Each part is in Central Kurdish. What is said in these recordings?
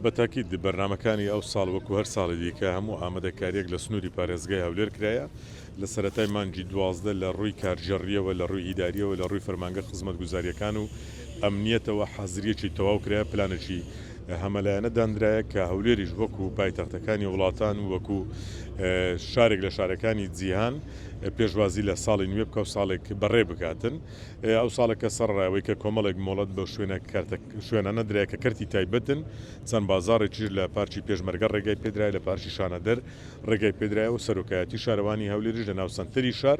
بە تاکید بەرنامەکانی ئەو ساڵ وەکو هەر ساڵی دیکە هەموو ئامادەکارییەک لە سنووری پارێزگای هەولێر کرایە، لە سەرەتای مانگی 12 لە ڕووی کارگێڕییەوە، لە ڕووی ئیدارییەوە، لە ڕووی فەرمانگە خزمەتگوزارییەکان و ئەمنییەتەوە حازرییەکی تەواو کرایە، پلانێکی هەمەلایەنە داندرایە کە هەولێریش وەکو پایتەختەکانی وڵاتان و وەکو شارێک لە شارەکانی جیهان پێشوازی لە ساڵی نوێ بکا و ساڵێک بەڕێ بکاتن. ئەو ساڵە کە سەرەڕای ئەوەی کە کۆمەڵێک مۆڵەت بەو شوێنە کەرتە شوێنانە درایە کە کەرتی تایبەتن، چەند بازاڕێکیش لە پارکی پێشمەرگە ڕێگای پێدرایە، لە پارکی شانەدەر ڕێگای پێدرایە و سەرۆکایەتی شارەوانی هەولێریش لە ناو سەنتەری شار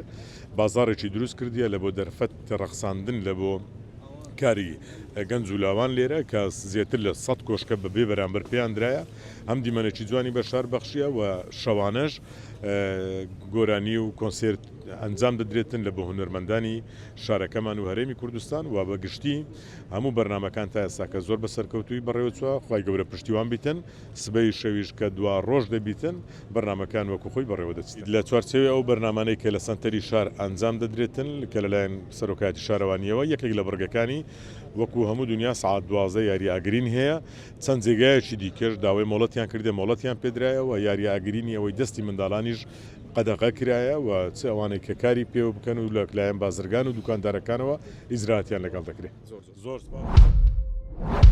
بازاڕێکی دروست کردیە لە بۆ دەرفەت ڕەخساندن لە بۆ کاری گەنج و لاوان لێرە کە زێتر لە سەد کۆشکە بە بێ بەرامبەر پێیان درایە هەم دیمەنێکی جوانی بە شار بەخشیە و شەوانەش گۆرانی و کۆنسێرت ئەنجام دەدرێتن لە بۆ هونەرمەندانی شارەکەمان و هەرێمی کوردستان و بە گشتی هەموو بەرنامەکان تا ئێستاکە زۆر بە سەرکەوتوویی بەڕێوەچووە خوای گەورە پشتیوان بیتن سبەی شەویش کە دوا ڕۆژ دەبیتن بەرنامەکان وەکو خۆی بەڕێوە دەچیت. لە چوارچێوەی ئەو بەرنامانەی کە لە سەنتەری شار ئەنجام دەدرێتن کە لەلایەن سەرۆکایەتی شارەوانییەوە یەکێک لە بڕگەکانی وەکو هەموو دونیا سەعات 12 یاری ئاگرین هەیە چەند جێگایەکی دیکەش داوای مۆڵەتیان کردە مۆڵەتیان پێدرایە و یاری ئاگرینی ئەوەی دەستی منداڵانیش قەدەغە کرایە و چ ئەوانەی کە کاری پێوە بکەن و لە لایەن بازرگان و دوکاندارەکانەوە ئیجرائاتیان لەگەڵ دەکرێت. زۆر سوپاس.